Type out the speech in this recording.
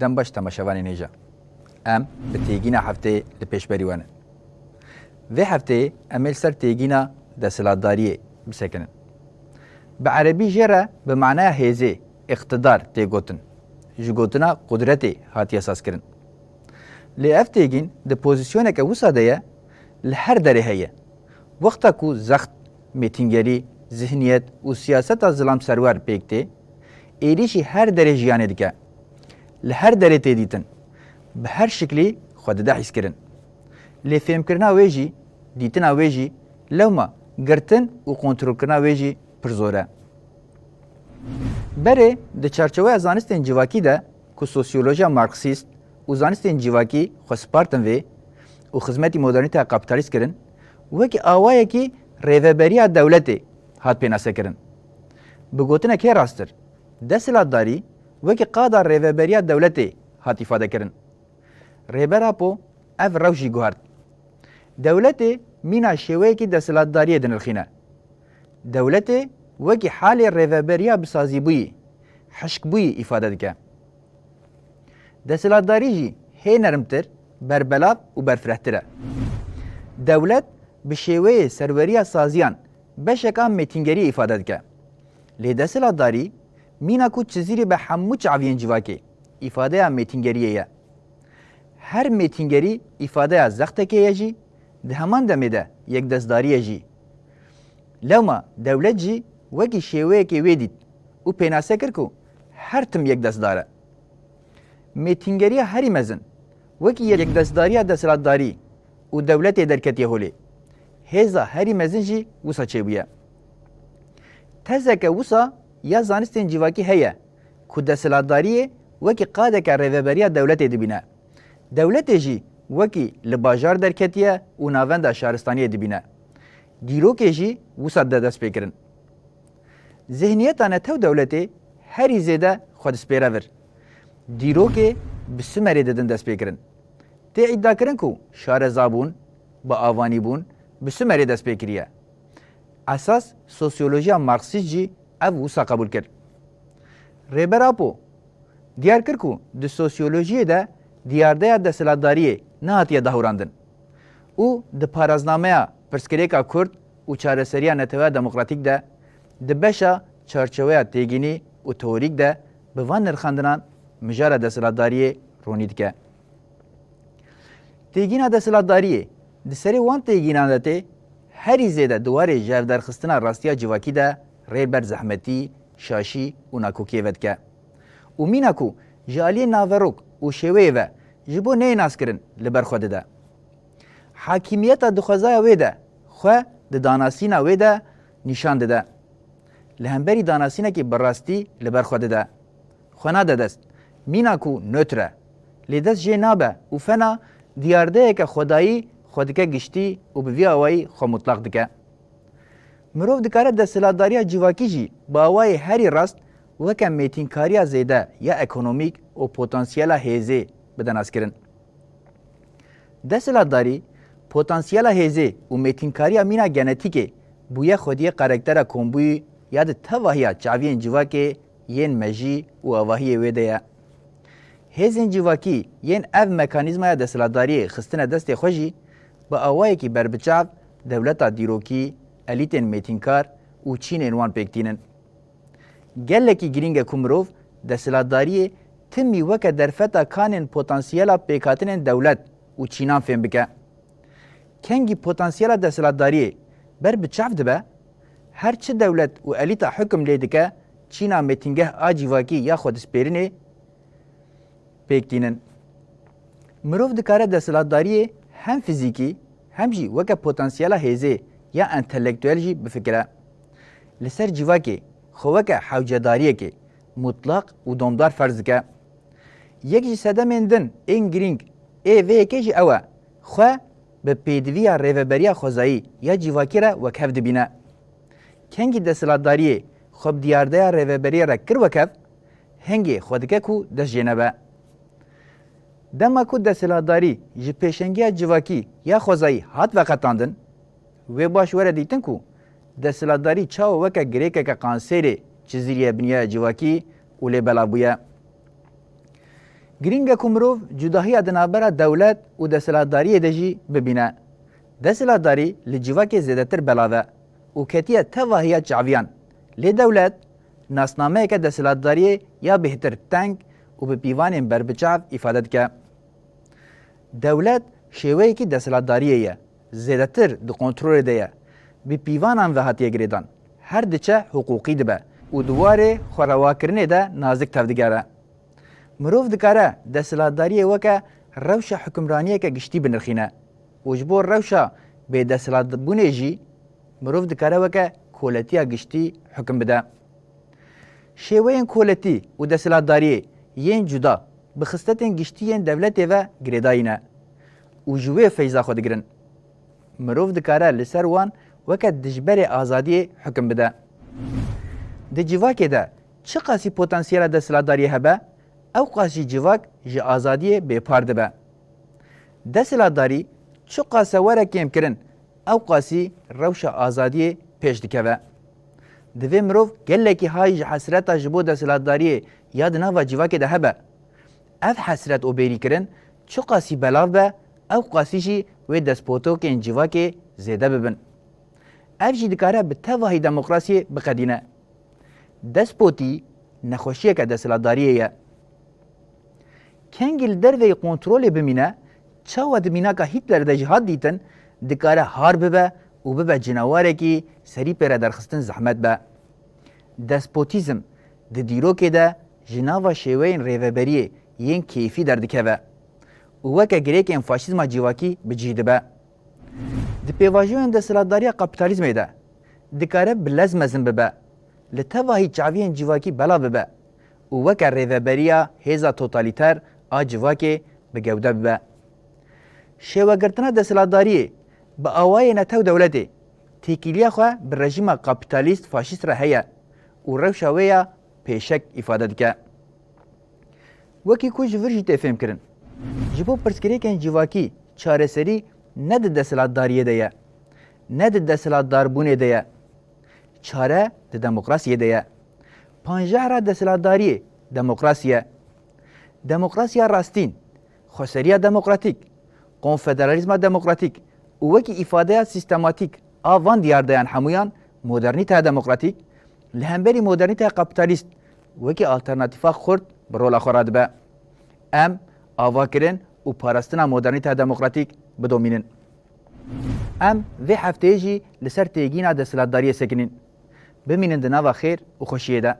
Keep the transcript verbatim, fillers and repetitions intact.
Dem baş temaşevanên hêja. Em bi têgîna hefteyê li pêşberî we ne. Vê hefteyê em ê li ser têgîna desthilatdariyê bisekinin. Bi erebî jê re bi manaya hêzê, iqtidar tê gotin. Ji gotina qudretê hatiye sazkirin. Lê ev têgîn di pozîsyoneke wisa de ye, li her derê heye. Wexta ku zext, mêtingerî, zihniyet û siyaseta zilamserwer pêk tê, êrîşî her derê jiyanê dike. Li her derê tê dîtin. Bi her şiklî xwe dide hîskirin. Lê fêmkirina wê jî, dîtina wê jî, lewma girtin û kontrolkirina wê jî pir zor e. Berê di çarçoveya zanistên civakî de ku sosyolojiya marksîst û zanistên civakî xwe spartin vê û xizmetî modernîteya kapîtalîst kirin, wekî awayekî rêveberiya dewletê hat pênasekirin. Bi gotinekê rasttir, desthilatdarî wekî qada rêveberiya dewletê hat îfadekirin. Rêber Apo ev rewş jî guhert. Dewletê mîna şêweyekî desthilatdariyê dinirxîne. Dewletê wekî halê rêveberiya bisazîbûyî, hişkbûyî îfade dike. Desthilatdarî jî hê nermtir, berbelav û berfirehtir e. Dewlet bi şêweyê serweriya saziyan beşeka mêtingeriyê îfade dike. Lê desthilatdarî mîna ku çizîrî bi hemû çaviyên civakê, îfadeya mêtingeriyê ye. Her mêtingerî îfadeya zextekê ye jî, di heman demê de yekdestdarî ye jî. Lewma dewlet jî wekî şêweyekê wê dît û pênase kir ku her tim yekdestdar e. Mêtingeriya herî mezin wekî yekdestdariya desthilatdarî û dewletê derketiye holê. Hêza herî mezin jî wisa çêbûye. Tezeke wisa ya zanistên civakî heye ku desthilatdariyê wekî qadeke rêveberiya dewletê dibîne. Dewletê jî wekî li bajar derketiye û navenda şaristaniyê dibîne. Dîrokê jî wisa dide destpêkirin. Zihniyeta netew dewletê herî zêde xwe dispêre vir. Dîrokê bi Sumerê didin destpêkirin. Tê îdiakirin ku şarezabûn, biavanîbûn bi Sumerê dest pê kiriye. Esas sosyolojiya Marksîst jî ev wisa qebûl kir. Rêber Apo diyar kir ku di sosyolojiyê de diyardeya desthilatdariyê nehatiye dahûrandin û di paraznameya pirsgirêka Kurd û çareseriya neteweya demokratîk de di beşa çarçoveya têgînî û teorîk de bi van nirxandinan mijara desthilatdariyê ronî dike. Têgîna desthilatdariyê di serê wan têgînan de tê, herî zêde di warê ji hevderxistina rastiya civakî de rê li ber zehmetî, şaşî û nakokiyê vedike. Û mîna ku ji aliyê naverok û şêweyê ve ji bo neyê naskirin li ber xwe dide. Hakîmiyeta di xwezaya wê de xwe di danasîna wê de nîşan dide. Li hemberî danasînekî bi rastî li ber xwe dide. Xwe nade dest. Mîna ku nötr e. Lê dest jê nabe û fena diyardeyeke xwedayî xwe dike giştî û bi vî awayî xwe mutlaq dike. Mirov dikare desthilatdariya civakî jî bi awayê herî rast weke mêtînkariya zêde ya ekonomîk û potansiyela hêzê bide naskirin. Desthilatdarî, potansiyela hêzê û mêtînkariya mîna genetîkê bûye xwediyê karaktera kombûyî ya di tevahiya çaviyên civakê yên mejî û avahiyê wê de ye. Hêzên civakî yên ev mekanîzmaya desthilatdariyê xistine destê xwe jî bi awayekî berbiçav dewleta dîrokî, elîtên mêtînkar û çînên wan pêk tînin. Gelekî girîng e ku mirov desthilatdariyê timî weke derfeta kanên potansiyela pêkhatinên dewlet û çînan fêm bike. Kengî potansiyela desthilatdariyê ber bi çav dibe, her çi dewlet û elîta hukm lê dike, çîna mêtingeh a civakî ya xwedispêrinê pêk tînin. Mirov dikare desthilatdariyê hem fizîkî hem jî weke potansiyela hêzê ya entelektuel jî bifikire. Li ser civakê xwe weke hewcedariyekê mutlaq û domdar ferz dike. Yek ji sedemên din ên girîng ê vê yekê jî ew e, xwe bi pêdiviya rêveberiya xwezayî ya civakî re wekhev dibîne. Kengî desthilatdariyê xwe bi diyardeya rêveberiyê re kir wekhev, hingê xwe dike ku dest jê nebe. Dema ku desthilatdarî ji pêşengiya civakî ya xwezayî hat veqetandin, wê baş were dîtin ku desthilatdarî çawa weke girêkeke kanserê çizîriye binyaya civakî û lê belav bûye. Girîng e ku mirov cudahiya di navbera dewlet û desthilatdariyê de jî bibîne. Desthilatdarî li civakê zêdetir belav e û ketiye tevahiya çaviyan. Lê dewlet nasnameyeke desthilatdariyê ya bêhtir teng û bi pîvanên berbiçav îfade dike. Dewlet şêweyekî desthilatdariyê ye, zêdetir di kontrolê de ye, bi pîvanan ve hatiye girêdan, her diçe hiqûqî dibe û di warê xwerewakirinê de nazik tevdigere. Mirov dikare desthilatdariyê weke rewşa hukimraniyeke giştî binirxîne û ji bo rewşa bêdesthilatbûnê jî mirov dikare weke koletiya giştî hukim bide. Şêweyên koletî û desthilatdariyê yên cuda bi xisletên giştî yên dewletê ve girêdayî ne û ji wê feyza xwe digirin. Mirov dikare li ser wan weke dijberê azadiyê hukim bide. Di civakê de çiqasî potansiyela desthilatdariyê hebe, ew qas jî civak ji azadiyê bêpar dibe. Desthilatdarî çiqas e were kêmkirin, ew qasî rewşa azadiyê pêş dikeve. Divê mirov gelekî hay ji hesreta ji bo desthilatdariyê ya di nava civakê de hebe. Ev hesret û bêrîkirin çiqasî belav be, ew qasî jî wê despotokên civakê zêde bibin. Ev jî dikare bi tevahî demokrasiyê biqedîne. Despotî nexweşiyeke desthilatdariyê ye. Kengî li derveyî kontrolê bimîne, çawa di mînaka Hitler de jî hat dîtin, dikare har bibe û bibe cinawarekî serî pê re derxistin zehmet be. Despotîzm di dîrokê de ji nava şêweyên rêveberiyê yên keyfî derdikeve û weke girêkên faşîzma civakî bi cih dibe. Di pêvajoyên desthilatdariya kapîtalîzmê de dikare bi lez mezin bibe, li tevahî çaviyên civakî belav bibe û weke rêveberiya hêza totalîter a civakê bi gewde bibe. Şêwegirtina desthilatdariyê bi awayê netew dewletê têkiliya xwe bi rejîma kapîtalîst faşîst re heye û rewşa wê ya pêşek îfade dike. Wekî ku ji vir jî tê fêmkirin, ji bo pirsgirêkên civakî çareserî ne di desthilatdariyê de ye, ne di desthilatdarbûnê de ye. Çare di demokrasiyê de ye. Panjehra desthilatdariyê demokrasî ye. Demokrasiya rastîn, xweseriya demokratîk, konfederalîzma demokratîk û wekî îfadeya sîstematîk a van diyardeyan hemûyan modernîteya demokratîk li hemberî modernîteya kapîtalîst wekî alternatîfa xurt bi rola xwe radibe. Em avakirin û parastina modernîteya demokratîk bidomînin. Em vê hefteyê jî li ser têgîna desthilatdariyê sekinîn. Bimînin di nava xêr û xweşiyê de.